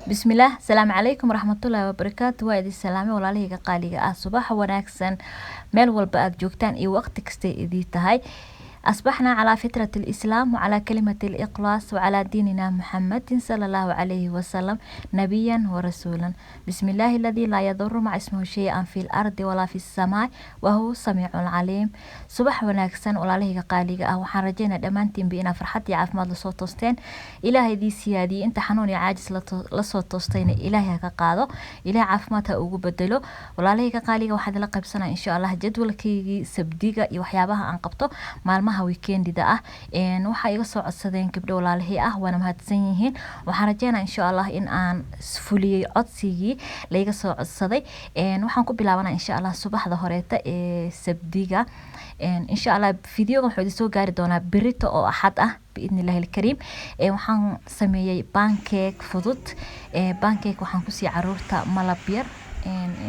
Bismillaah, asalaamu calaykum waraxmatullaahi wabarakaatu. Waa idin salaamay, walaalahayga qaaliga ah. Subax wanaagsan meel walba aad joogtaan iyo waqti kastay idii tahay. أصبحنا على فطرة الإسلام وعلى كلمة الإخلاص وعلى ديننا محمد صلى الله عليه وسلم نبيا ورسولا. بسم الله الذي لا يضر مع اسمه شيئا في الأرض ولا في السماء وهو السميع العليم. Subax wanaagsan, walaalahayga qaaliga ah. Waxaan rajeynaa dhammaantiinba inaa farxad iyo caafimaad lasoo toosteen. Ilaahay idii siyaadiyey. Inta xanuun iyo caajis lasoo toostayna Ilaahay ha ka qaado, Ilaahay caafimaad ha ugu bedelo. Walaalahayga qaaliga, waxaan idinla qaybsanaa, insha Allah, jadwalkaygii sabdiga iyo waxyaabaha aan qabto maalmaha weekendida ah. Waxaa iga soo codsadeen gabdho walaalahii ah, waana mahadsan yihiin. Waxaan rajeynaa, insha Allah, in aan fuliyey codsigii laiga soo codsaday. Waxaan ku bilaabanaa, insha Allah, subaxda horeeta ee sabdiga. Insha Allah, videoga wuxuu idin soo gaari doonaa berito oo Axad ah, biidni Illaahi alkariim. Waxaan sameeyey pancake fudud. Pancake waxaan kusii caruurta malab yar,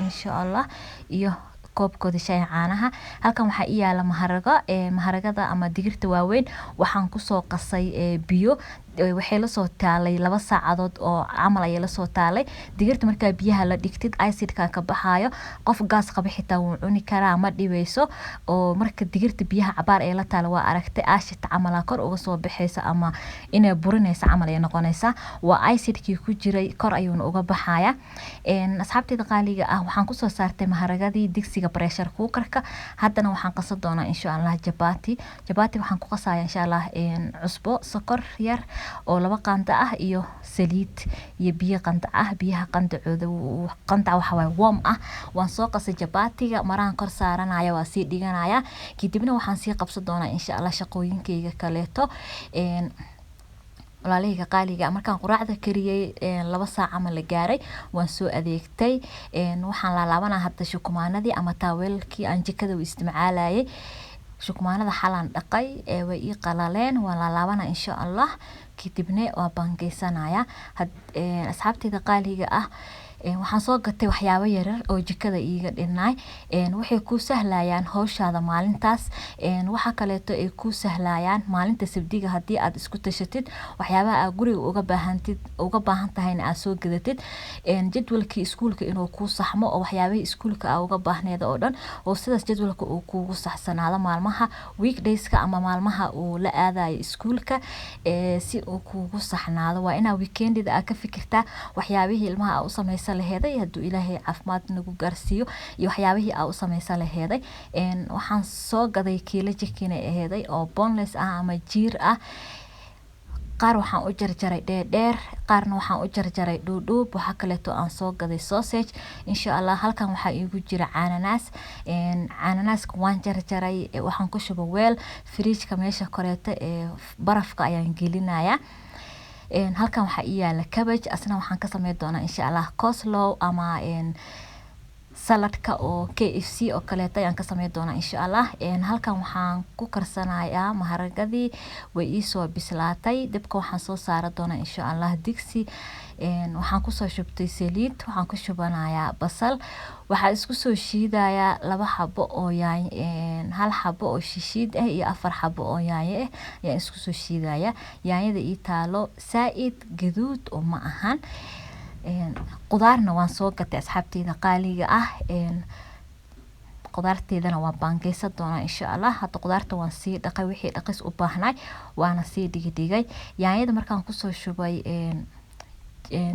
insha Allah, iyo koobkooda shaah caanaha. Halkan waxaa ii yaala maharago, maharagada ama digirta waaweyn. Waxaan kusoo qasay biyo. Waxay lasoo taalay 2 saacadood oo camal ayay lasoo taalay. Digirta markaa biyaha la dhigtid, acidka ka baxaayo. Qof gaas qaba xitaa wuu cuni karaa, ma dhibeyso. Oo marka digirta biyaha cabaar ee la taala, waa aragtay, aashita camala kor uga soo baxaysa ama inay burinaysa camal ay noqonaysaa. Waa acidkii ku jiray, kor ayuuna uga baxaya. Asxaabteyda qaaliga ah, waxaan kusoo saartay maharagadii digsiga pressure cookerka. Haddana waxaan qasan doonaa, insha Allah, jabati. Jabati waxaan ku qasaya, insha Allah, cusbo, sokor yar oo 2 qaando ah iyo saliid iyo biyo qandac ah. Biyaha qandacooda, qandac waxa waaye warm ah. Waan soo qasay jabatiga, maraan kor saaranaya, waa sii dhiganaya. Kadibna waxaan sii qabsan doonaa, insha Allah, shaqooyinkayga kaleeto. Walaalahayga qaaliga, markaan quraacda kariyey, 2 saac camal la gaaray, waan soo adeegtay. Waxaan laalaabanaa hadda shukumaanadii ama taaweelkii aan jikada u isticmaalayay. Shukumaanada xalaan dhaqay, way ii qalaleen. Waan laalaabanaa, insha Allah, kadibna waa baangeysanaya. Asxaabteyda qaaliga ah, waxaan soo gatay waxyaabo yaryar oo jikada iiga dhinnaay. Waxay kuu sahlayaan hawshaada maalintaas. Waxa kaleeto ay kuu sahlayaan maalinta sabdiga, haddii aad isku tashatid, waxyaabaha aad guriga uga baahantid, uga baahan tahayna aad soo gadatid, jadwalkii iskuulka inuu kuu saxmo oo waxyaabihii iskuulka aa uga baahneeda oo dhan oo sidaas jadwalka uu kuugu saxsanaado maalmaha weekdayska ama maalmaha uu la aadayo iskuulka, si uu kuugu saxnaado. Waa inaa weekendida aad ka fikirtaa waxyaabihii ilmaha aa u sameysan laheeday, hadduu Ilaahay caafimaad nagu gaarsiiyo, iyo waxyaabihii aa u sameysan laheeday. Waxaan soo gaday kiilo chicken ay aheeday oo boneless ah ama jiir ah. Qaar waxaan u jarjaray dheerdheer, qaarna waxaan u jarjaray dhuudhuub. Waxaa kaleeto aan soo gaday sausage, insha Allah. Halkan waxaa iigu jira cananaas. Cananaaska waan jarjaray, waxaan ku shubay weel. Fridge-ka meesha koreeto ee barafka ayaan gelinayaa. Halkan waxaa ii yaala cabbage. Asna waxaan ka sameyn doonaa, insha Allah, coleslaw ama saladka oo KFC oo kaleeto ayaan ka sameyn doonaa, insha Allah. Halkan waxaan ku karsanayaa maharagadii, way iisoo bislaatay. Dabka waxaan soo saari doonaa, insha Allah, digsi. Waxaan kusoo shubtay saliid, waxaan ku shubanayaa basal. Waxaa isku soo shiidayaa laba xabo oo yaanyo, hal xabo oo shishiid ah iyo afar xabo oo yaanyo ah ayaan isku soo shiidaya. Yaanyada ii taalo saa-id gaduud oo ma ahan. Qudaarna waan soo gatay, asxaabteyda qaaliga ah. Qudaarteedana waan baangeysan doonaa, insha Allah. Hadda qudaarta waan sii dhaqay, wixii dhaqis u baahnay waana sii dhigdhigay. Yaanyada markaan kusoo shubay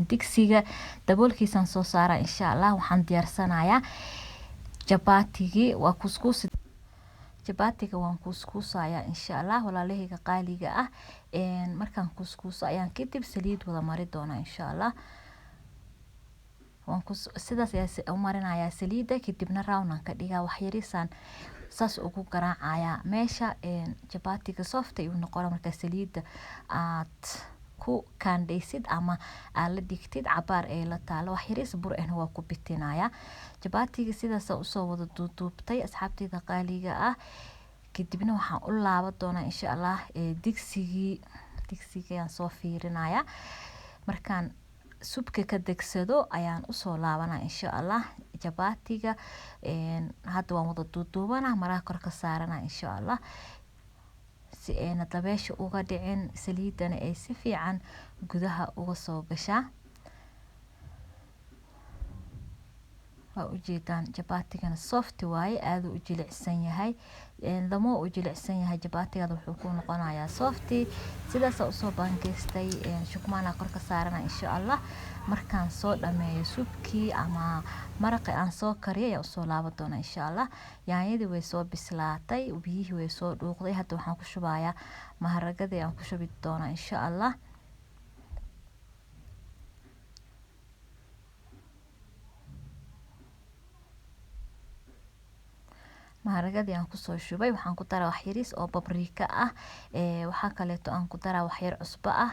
digsiga, daboolkiisaan soo saaraa, insha Allah. Waxaan diyaarsanayaa jabaatigii, waa kuuskuusi. Jabaatiga waan kuuskuusayaa, insha Allah, walaalahayga qaaliga ah. Markaan kuuskuuso ayaan kadib saliid wada mari doonaa, insha Allah. Waan ku sidaas ayaa u marinayaa saliidda, kadibna round aan ka dhigaa. Wax yarisaan saas ugu garaacayaa meesha. Jabaatiga soft ayuu noqonaa markaa saliidda aad ku kaandhaysid ama aad la dhigtid cabaar ee la taalo. Wax yaris bur ahna waa ku bitinayaa. Jabaatiga sidaas usoo wada duuduubtay, asxaabteyda qaaliga ah. Kadibna waxaan u laaban doonaa, insha Allah, digsigii. Digsigii soo fiirinayaa. Markaan subka ka degsado ayaan usoo laabanaa, insha Allah. Jabaatiga hadda waan wada duuduubanaa, maraha kor ka saaranaa, insha Allah, si ayna dabeesha uga dhicin, saliidana ay si fiican gudaha uga soo gashaa. Waa ujeedaan, jabaatigana soft waaye, aad u jilicsan yahay. Damo u jilicsan yahay jabaatigaada, wuxuu ku noqonayaa soft. Sidaas usoo baangeystay, shukmaana kor ka saarana insha Allah. Markaan soo dhameeyo subkii ama maraqii aan soo kariyay ayaan usoo laaban doonaa insha Allah. Yaanyadii way soo bislaatay, biyihii way soo dhuuqday. Hadda waxaan ku shubayaa maharagadii, aan ku shubi doonaa insha Allah. Maharagadii aan kusoo shubay, waxaan ku daraa wax yariis oo paprika ah. Waxaa kaleeto aan ku daraa wax yar cusbo ah.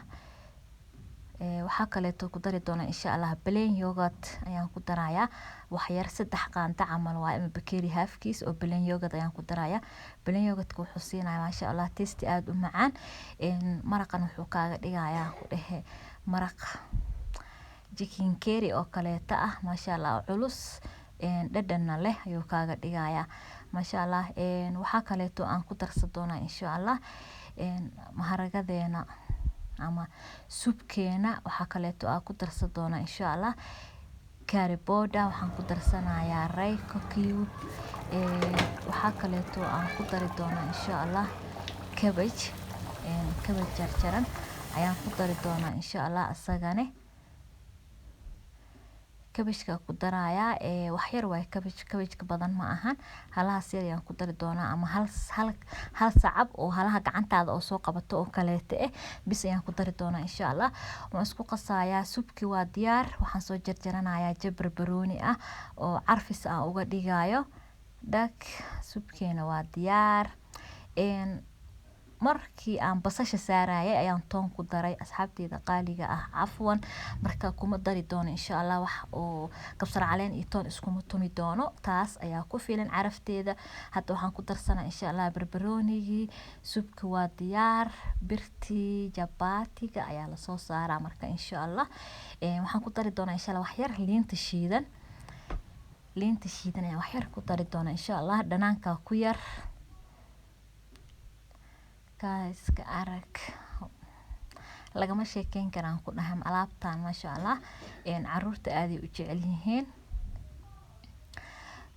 Waxaa kaleeto ku dari doonaa insha Allah plain yogurt ayaan ku darayaa wax yar, 3 qaando camal waaye ama bakeeri halfkiis oo plain yogurt ayaan ku darayaa. Plain yogurtka wuxuu siinayaa maasha Allah taste aada u macaan. Maraqan wuxuu kaaga dhigayaa, ku dhehe, maraq chicken curry oo kaleeto ah, maasha Allah, culus, dhadhanna leh ayuu kaaga dhigayaa, maasha Allah. Waxaa kaleeto aan ku darsan doonaa insha Allah maharagadeena ama subkeena. Waxaa kaleeto aan ku darsan doonaa insha Allah curry powder, waxaan ku darsanayaa Royco cube. Waxaa kaleeto aan ku dari doonaa insha Allah cabbage, cabbage jarjaran ayaan ku dari doonaa insha Allah. Isagane cabbageka ku darayaa, wax yar waaye cabbage, cabbageka badan ma ahan, halahaas yar ayaan ku dari doonaa, ama hal sacab oo halaha gacantaada oo soo qabato oo kaleeto bis ayaan ku dari doonaa insha Allah. Waan isku qasayaa. Subki waa diyaar. Waxaan soo jarjaranayaa jab barbarooni ah oo carfis aan uga dhigayo. Dhag, subkeena waa diyaar. Markii aan basasha saarayay ayaan toon ku daray, asxaabteyda qaaliga ah, cafwan. Marka kuma dari doono insha Allah wax oo kabsar caleen iyo toon iskuma tumi doono, taas ayaa ku filan carafteeda. Hadda waxaan ku darsanaa insha Allah barbaroonigii. Subka waa diyaar, birtii jabaatiga ayaa lasoo saaraa. Marka insha Allah waxaan ku dari doonaa insha Allah wax yar liinta shiidan. Liinta shiidan ayaan wax yar ku dari doonaa insha Allah, dhanaanka ku yar. Iska arag, lagama sheekeyn karaan ku dhahay alaabtan, maasha Allah, caruurta aaday u jecel yihiin,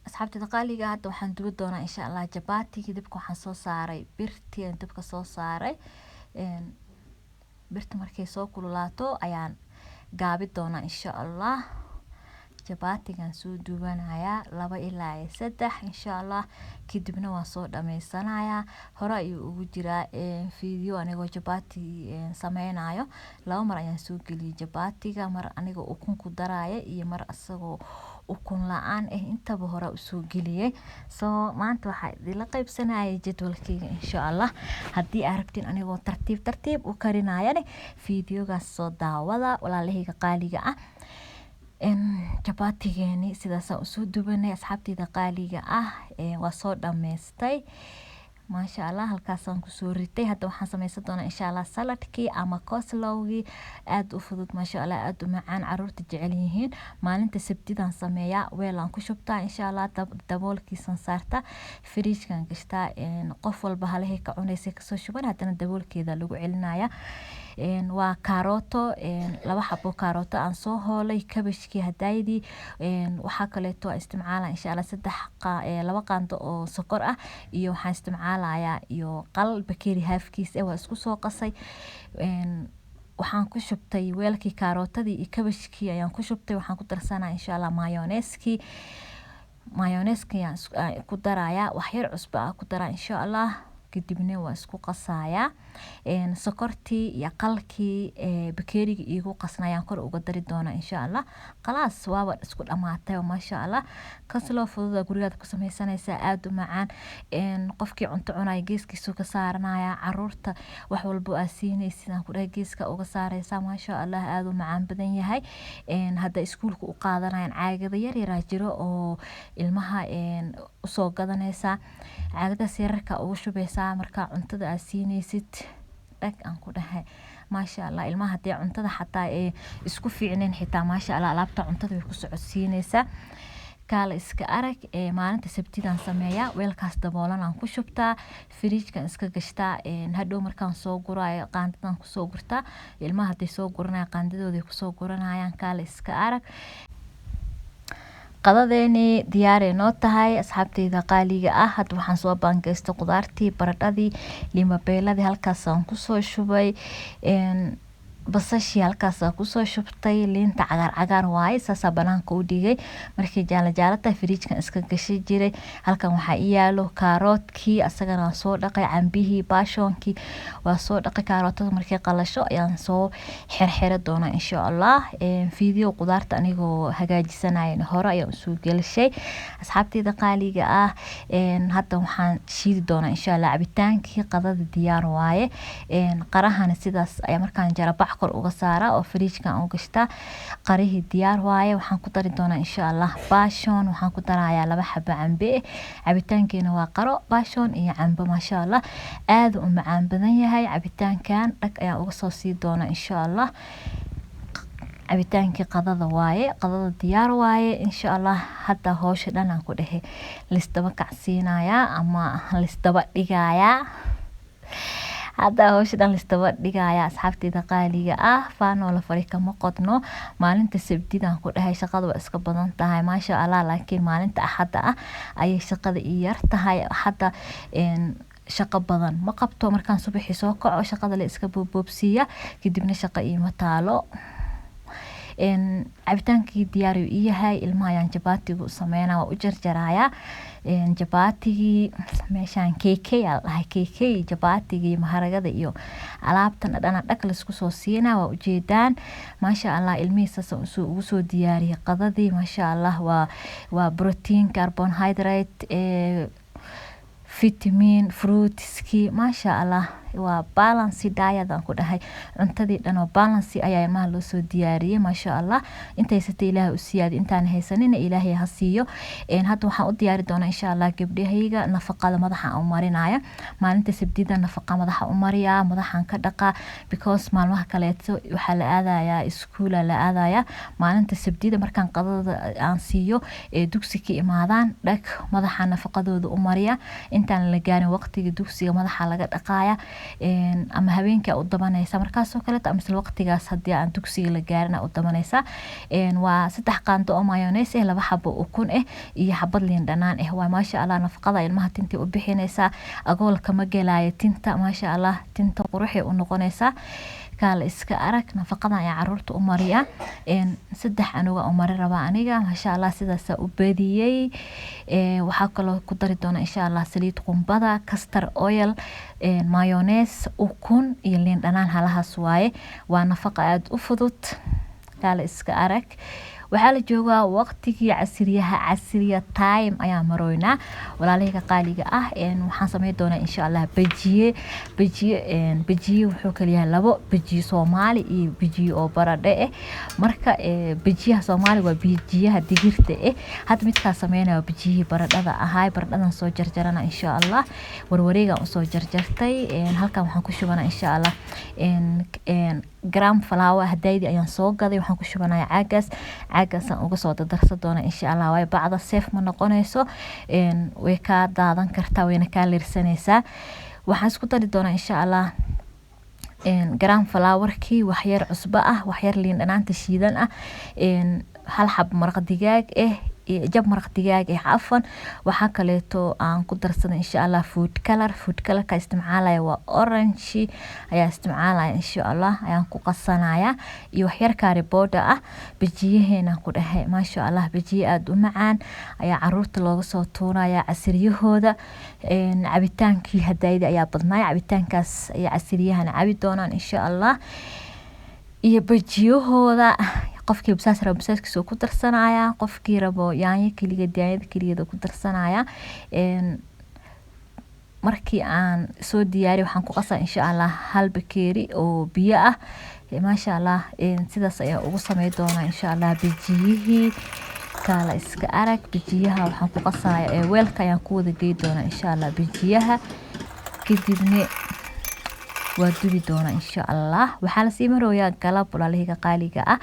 asxaabteyda qaaliga. Hadda waxaan dubi doonaa insha Allah jabaatigii. Dabka waxaan soo saaray birtii, aan dabka soo saaray. Birta markay soo kululaato ayaan gaabi doonaa insha Allah. Jabaatigan soo duubanayaa 2 ilaa 3 insha Allah, kadibna waan soo dhameysanayaa. Hore ayuu ugu jiraa video anigoo jabaati sameynayo. 2 mar ayaan soo geliyay jabaatiga, mar anigoo ukun ku daraya iyo mar asagoo ukun la-aan ah, intaba hore usoo geliyay. So maanta waxaa idinla qaybsanayay jadwalkeyga insha Allah. Haddii aad rabtiin anigoo tartiib tartiib u karinayane, videogaas soo daawada, walaalahayga qaaliga ah. Jabaatigeeni sidaasaan usoo dubanay, asxaabteyda qaaliga ah. Waa soo dhameystay, maasha Allah, halkaasaan kusoo ritay. Hadda waxaan sameysan doonaa insha Allah saladkii ama coleslawgii, aada u fudud, maasha Allah, aada u macaan, caruurta jecel yihiin. Maalinta Sabtidaan sameeyaa, weelaan ku shubtaa insha Allah, daboolkiisan saartaa, firiijkan gashtaa. Qof walba halahay ka cunaysay kasoo shuban, haddana daboolkeeda lagu celinaya. Waa kaarooto, 2 xabo kaarooto aan soo hoolay, kabashkii hadaydii. Waxaa kaleeto aan isticmaala insha Allah 3, 2 qaando oo sokor ah, iyo waxaan isticmaalayaa iyo qal bakeeri haafkiis. Waa isku soo qasay. Waxaan ku shubtay weelkii, kaarootadii iyo kabashkii ayaan ku shubtay. Waxaan ku darsanaa insha Allah mayoneskii. Mayoneska ayaan ku darayaa, wax yar cusbo ah ku daraa insha Allah, kadibna waa isku qasayaa. Sokortii iyo qalkii bakeeriga iigu qasna ayaan kor uga dari doonaa insha Allah. Khalaas, waaba isku dhamaatay, maasha Allah. Coleslaw fududa gurigaad ku sameysanaysaa, aada u macaan. Qofkii cunto cunaya geeskiisu ka saaranaya, caruurta wax walbo aa siinaysid aan ku dhahay geeska uga saareysaa, maasha Allah, aada u macaan badan yahay. Hadda iskuulka u qaadanayaan, caagada yar yaraa jiro oo ilmaha usoo gadanaysaa, caagadaas yararka ugu shubeysaa markaa cuntada aad siinaysid. Dhag aan ku dhahay, maasha Allah. Ilmaha haddii cuntada xataa ee isku fiicneen xitaa, maasha Allah, alaabta cuntada way ku socodsiinaysaa. Kaala iska arag. Maalinta Sabtidaan sameeyaa, weelkaas daboolan aan ku shubtaa, firiijkan iska gashtaa. Hadhow markaan soo guraayo qaandadan kusoo gurtaa. Ilmaha hadday soo guranayaan qaandadooday kusoo guranayaan. Kaala iska arag. Qadadeeni diyaaray noo tahay, asxaabteyda qaaliga ah. Hadda waxaan soo baangaystay qudaartii, baradhadii, limabeeladii halkaasaan kusoo shubay, basashii halkaasaa kusoo shubtay, liinta cagaar cagaar waaye, saasaa banaanka u dhigay. Markii jaala jaala tahay firiijkan iska gashi jiray. Halkan waxaa ii yaalo kaaroodkii, asagana waan soo dhaqay, cambihii, baashoonkii waa soo dhaqay. Kaarootada markay qalasho ayaan soo xirxiri doonaa insha Allah. Video qudaarta anigoo hagaajisanaya hore ayaan usoo gelishay, asxaabteyda qaaliga ah. Hadda waxaan shiidi doonaa insha Allah cabitaankii qadada, diyaar waaye. Qarahana sidaas ayaa markaan jara bac kor uga saaraa oo firiijkan u gashtaa. Qarihii diyaar waaye. Waxaan ku dari doonaa insha Allah baashoon, waxaan ku darayaa 2 xabo cambe. Cabitaankeena waa qaro, baashoon iyo cambo. Maasha Allah, aad u macaan badan yahay cabitaankan. Dhag ayaan uga soo sii doonaa insha Allah. Cabitaankii qadada waaye, qadada diyaar waaye insha Allah. Hadda howsha dhan aan ku dhehe lisdaba kacsiinayaa ama lisdaba dhigayaa. Hadda howsha dhan lisdaba dhigaya, asxaabteyda qaaliga ah. Faanoo la fari kama qodno. Maalinta Sabtidaan ku dhahay shaqada waa iska badan tahay, maasha Allah, laakiin maalinta Axadda ah ayay shaqada ii yar tahay. Axadda shaqo badan ma qabto. Markaan subaxii soo kaco shaqada la iska boobboobsiiya, kadibna shaqo iima taalo. Cabitaankii diyaar uu ii yahay. Ilmaha ayaan jabaatiga u sameynaa, waa u jarjarayaa jabaatigii. Meeshaan KK aa la dhahay, KK jabaatigii, maharagada iyo alaabtan dhana dhag laisku soo siinaa, waa ujeedaan. Maasha Allah, ilmihii saas ugu soo diyaariyay qadadii. Maasha Allah, waa protein, carbohydrate, vitamin, fruitski. Maasha Allah, waa balance diet aan ku dhahay. Cuntadii dhan oo balance ayaa ilmaha loo soo diyaariyay. Maasha Allah, intay haysatay Ilaahay u siyaadi, intaan haysanina Ilaahay ha siiyo. Hadda waxaan u diyaari doonaa insha Allah gabdhahayga nafaqada madaxa u marinaya. Maalinta Sabtida nafaqa madaxa u mariyaa, madaxan ka dhaqaa, because maalmaha kaleeto waxaa la aadayaa iskuula la aadayaa. Maalinta Sabtida markaan qadada aan siiyo ee dugsi ka imaadaan, dhag madaxa nafaqadooda u mariya. Intaan la gaarin waqtiga dugsiga madaxa laga dhaqaaya, ama habeenkii u dabanaysa markaasoo kaleeto, ama isla waqtigaas haddii aan dugsiga la gaarin u dabanaysa. Waa 3 qaando oo mayonnaise ah, 2 xabo ukun ah iyo xabad liin dhanaan ah waa. Maasha Allah, nafaqada ilmaha tinta u bixinaysaa, agoolka ma gelaayo tinta. Maasha Allah, tinta quruxay u noqonaysaa, kaala iska arag. Nafaqadan ayaa caruurta u mariya, 3 anuga u mari rabaa aniga. Maasha Allah, sidaasaa u badiyey. Waxaa kaloo ku dari doona insha Allah saliid qumbada, castor oil, mayonnaise, ukun iyo liin dhanaan, halahaas waaye. Waa nafaqa aada u fudud, kaala iska arag. Waxaa la joogaa waqtigii casriyaha, casriya time ayaa maroynaa, walaalahayga qaaliga ah. Waxaan sameyn doonaa insha Allah bajiye. Bajiye, bajiye wuxuu kala yahay labo: bajiye Soomaali iyo bajiye oo baradhe ah. Marka bajiyaha Soomaali waa bajiyaha digirta ah. Hadda midkaa sameynaya waa bajiyihii baradhada ahaay. Baradhadan soo jarjarana insha Allah, warwareegan usoo jarjartay. Halkan waxaan ku shubanaa insha Allah gram flour hadaydi ayaan soo gaday. Waxaan ku shubanaya caagaas, caagaasaan uga soo dadarsan doona insha Allah, waayo bacda safe ma noqonayso, way kaa daadan kartaa, wayna kaa liirsanaysaa. Waxaan isku dari doonaa insha Allah gram flourkii, waxyar cusbo ah, waxyar liin dhanaanta shiidan ah, hal xab maraq digaag ah, jab maraq digaag ah cafan. Waxaa kaleeto aan ku darsaday insha Allah food color. Food colorka isticmaalaya waa orange ayaa isticmaalaya insha Allah, ayaan ku qasanaya, iyo waxyar curry powder ah. Bajiyaheena ku dhahay, maasha Allah, bajiye aada u macaan ayaa caruurta looga soo tuuraya casriyahooda. Cabitaankii hadayda ayaa badnaay, cabitaankaas ayaa casriyahana cabi doonaan insha Allah iyo bajiyahooda. Qofkii basaas rabo basaaskiisa ku darsanaya, qofkii rabo yaanyo keligeed yaanyada keligeed ku darsanaya. Markii aan soo diyaariyo waxaan ku qasaa insha Allah hal bakeeri oo biyo ah. Maasha Allah, sidaas ayaa ugu samey doonaa insha Allah bajiyihii, kaala iska arag. Bajiyaha waxaan ku qasaya weelka ayaan ku wada gey doonaa insha Allah bajiyaha, kadibna waa dubi doonaa insha Allah. Waxaa lasii marooyaa galab, walaalahayga qaaliga ah.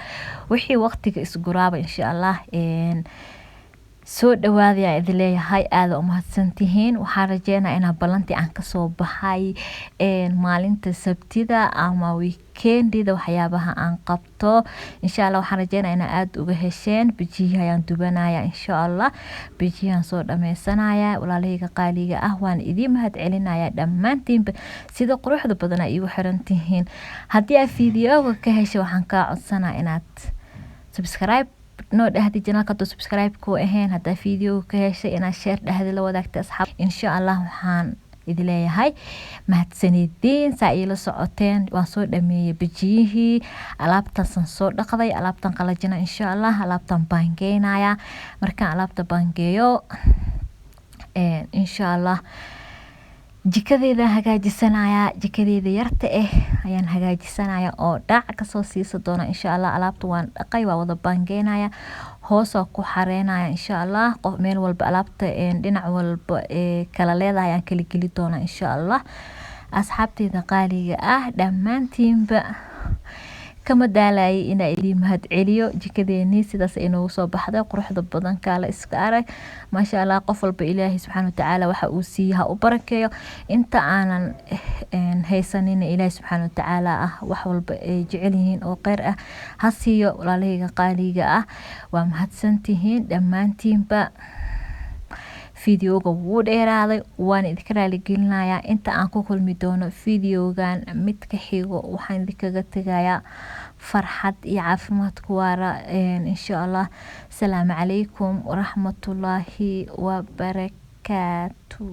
Wixii waqtiga isguraaba insha Allah. Soo dhawaadaya idin leeyahay, aada u mahadsantihiin. Waxaan rajeynaa inaa ballantii aan kasoo baxay maalinta Sabtida ama weekendida waxyaabaha aan qabto. Insha Allah waxaan rajeynaa inaa aada uga hesheen. Bijiyi ayaan dubanaya insha Allah, bijiyaan soo dhameysanaya. Walaalahayga qaaliga ah, waan idiin mahad celinaya dhammaantiinba sida quruxda badan ay iigu xiran tihiin. Haddii aad fiidiyoga ka heshay, waxaan kaa codsanaa inaad subscribe noo dhahdi janalka hadduu subscribe ku ahayn. Haddaa video ka heshay, inaad share dhahdi, la wadaagta asxaab. Insha Allah waxaan idin leeyahay mahadsanidin saa iila socoteen. Waan soo dhameeyey bijiyihii, alaabtaasaan soo dhaqday, alaabtan qalajina insha Allah, alaabtan baangeynaya. Markaan alaabta baangeeyo, insha Allah jikadeeda hagaajisanaya, jikadeeda yarta ah ayaan hagaajisanaya oo dhac kasoo siisa doona insha Allah. Alaabta waan dhaqay, waa wada baangeynaya, hoosaa ku xareynaya insha Allah. Qof meel walba alaabta dhinac walba ee kala leedahay ayaan kala geli doona insha Allah. Asxaabteyda qaaliga ah, dhammaantiinba kama daalayay inaa idiin mahad celiyo. Jikadeenii sidaas ay noogu soo baxday quruxda badan, kaala iska arag, maasha Allah. Qof walba Ilaahay subxaana watacaala waxa uu siiye ha u barakeeyo. Inta aanan haysanin, Ilaahay subxaana watacaala ah wax walba ay jecel yihiin oo kheyr ah ha siiyo. Walaalahayga qaaliga ah, waa mahadsantihiin dhammaantiinba. Fideoga wuu dheeraaday, waan idinka raaligelinayaa. Inta aan ku kulmi doono fideogan mid ka xigo, waxaan idinkaga tegayaa farxad iyo caafimaad ku waara insha Allah. Asalaamu calaykum waraxmatullaahi wabarakaatu.